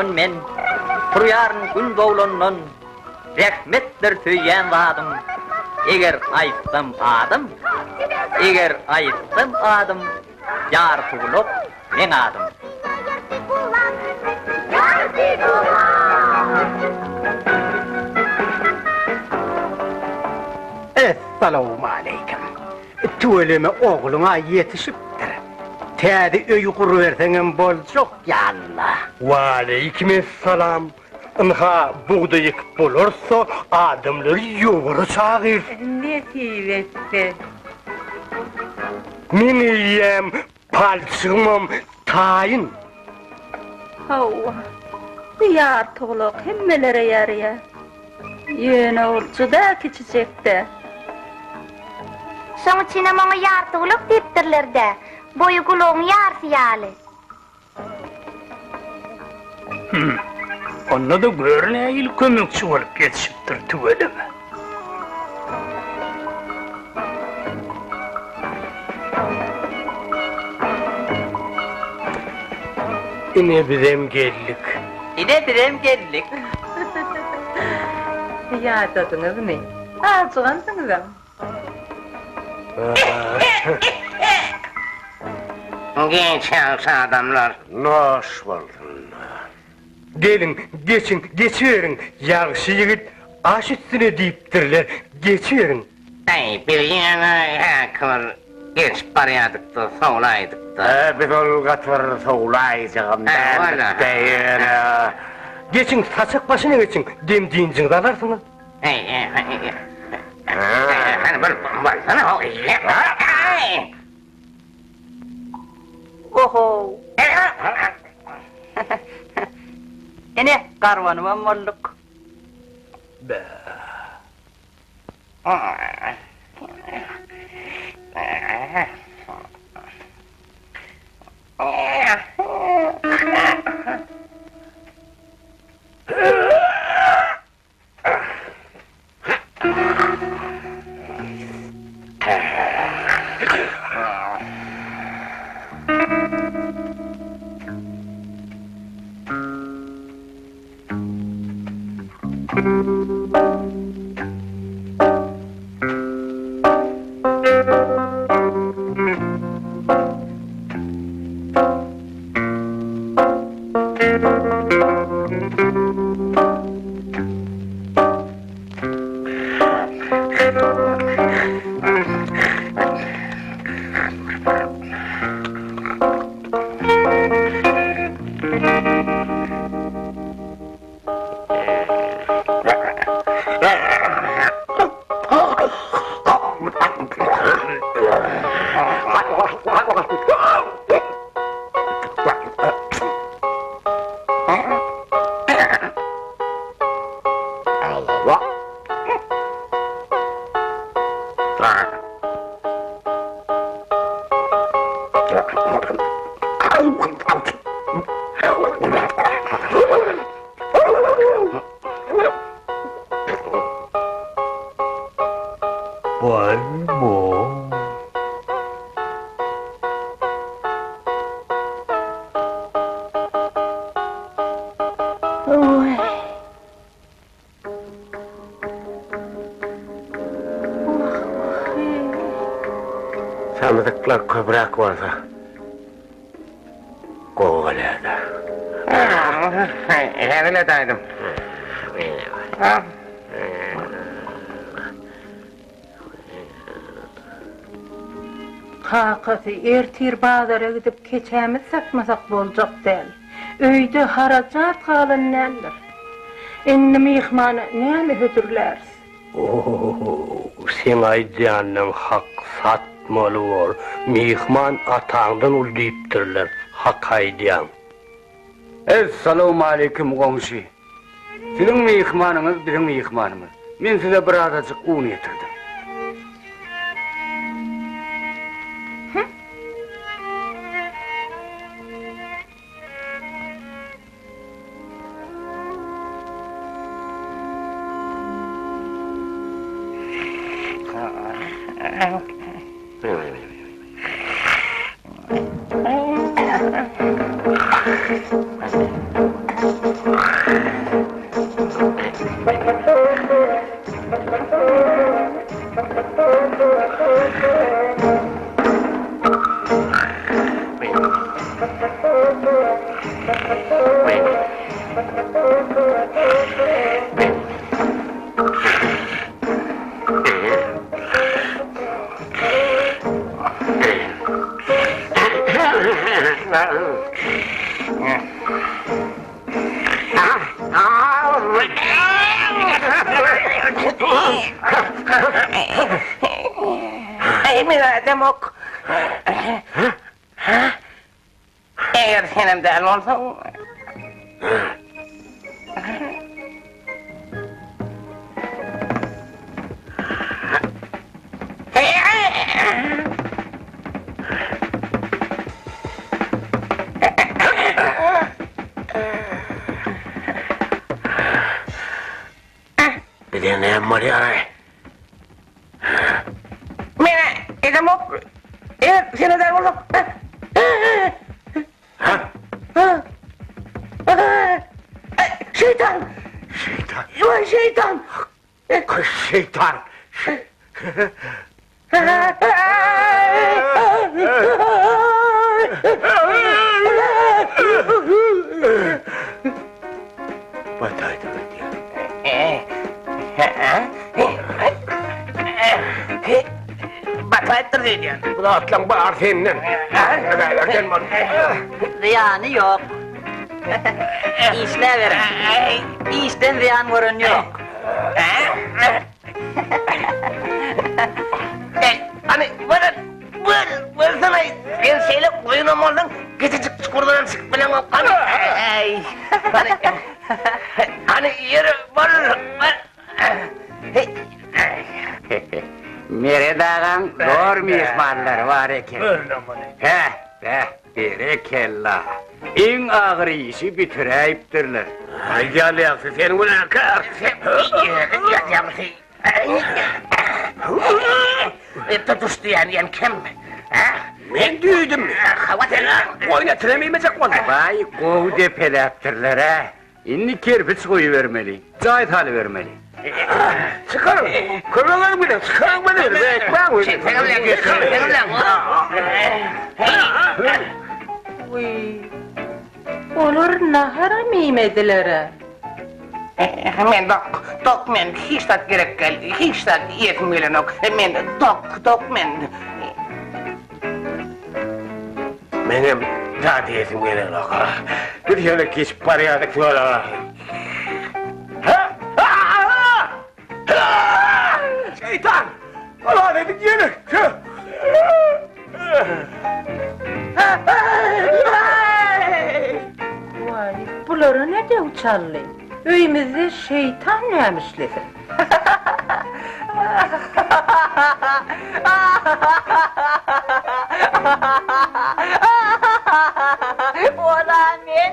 Oglan men, turýaryn gün doglandan, Zähmetdir söýýän zadym, Eger aýtsam adym, Eger aýtsam adym, Ýartygulak meň adym. Essalawmaleýkim. Tüweleme ogluň-a ýetişipdir. Täze öý guruberseňem boljak ýaly-la. Waleýkim essalam. Ynha, bugdaý ekip bolarsa, adamlary ýowara çagyr. Nesip etse. Meň eýýäm palçygymam taýyn. Hawa, bu ýartygulak hemmelere ýaraýar. Ýöne ol juda kiçijek-dä. Şoň üçinem oňa ýartygulak diýipdirler-dä. Boýy gulagyň ýarsy ýaly. Hüm, onda-da gör nähili kömekçi bolup ýetişipdir tüweleme. Ine bizem geldik. Ine bizem geldik. Ýadadyňyzmy? Ajygansyňyzam. Geç ýagşy adamlar. Noş bolsun. Geliň, geçiň, geçiberiň. Ýagşy ýigit aş üstüne diýipdirler. Geçiberiň. Äý, biz ýöne häki bir geçip barýardyk-da, sowlaýdyk-da. Hä, biz ol gaty bir sowlaýjagam däldik-de, ýöne. Geçiň, saçak başyna geçiň, dem-dynjyňyzy alarsyňyz. Ohow! Ine, garbanybam bolduk. Bä. Samsyklar köpräk bolsa gowy bolýar-da. Hezil edäýdim. Kakasy, ertir bazara gidip keçämizi satmasak boljak däl. Öýde harajat galan däldir. Indi myhmana näme hödürläris? O-ho-ho, seň aýdýanyň hak, satmaly bor. Myhman ataňdan uly diýipdirler, hak aýdýaň. Essalawmaleýkim goňşy. Siziň myhmanyňyz biziň myhmanymyz. Men size birazajyk un getirdim. Eý, men edemok. Eger senem däl bolsaň. Bize näme bolýar-aý? Men edemok. Eger sen eder bolsaň. Şeýtan! Şeýtan! Waý, şeýtan! Kaş şeýtan! Bataýdy öýdýän. Bataýypdyr öýdýän. Bu zatlaň bary senden. Nälerden bol. Zyýany ýok. Işläberiň. Işden zyýan gören ýok. Eý, hany, bol, bol, bolsana-aý. Sen şeýle goýunam bolsaň, kiçijik çukurdanam çykyp bileňok. Hany, eý, hany, hany, ýeri, bol, bol. Heý. Meret agaň zor myhmanlary bar eken. Görüň muny. Heh, beh, berekella. Iň agyr işi bitiräýipdirler. Aýdýan ýagşy, sen günäkär. Tutuş diýýän ýen kim? Hä? Men düýdüm. Hawa sen. Goýun etinem iýmejek boldum. Baý, gowy depeläpdirler-ä. Indi kerpiç goýubermeli, jaý salybermeli. Çykaryň, kömek ediň bize, çykaryň bizi, beýtmäň. Wiý, olar naharam iýmediler-ä. Men dok, dok men, hiç zat gerek däl, hiç zat iýesim gelenok. Men dok, dok men. Meňem zat iýesim gelenok. Biz ýöne geçip barýardyk ýola. Şeýtan! Halas ediň ýene! Waý, bulara ne döw çaldy? Öýümizde şeýtan nämişlesin? Ola men.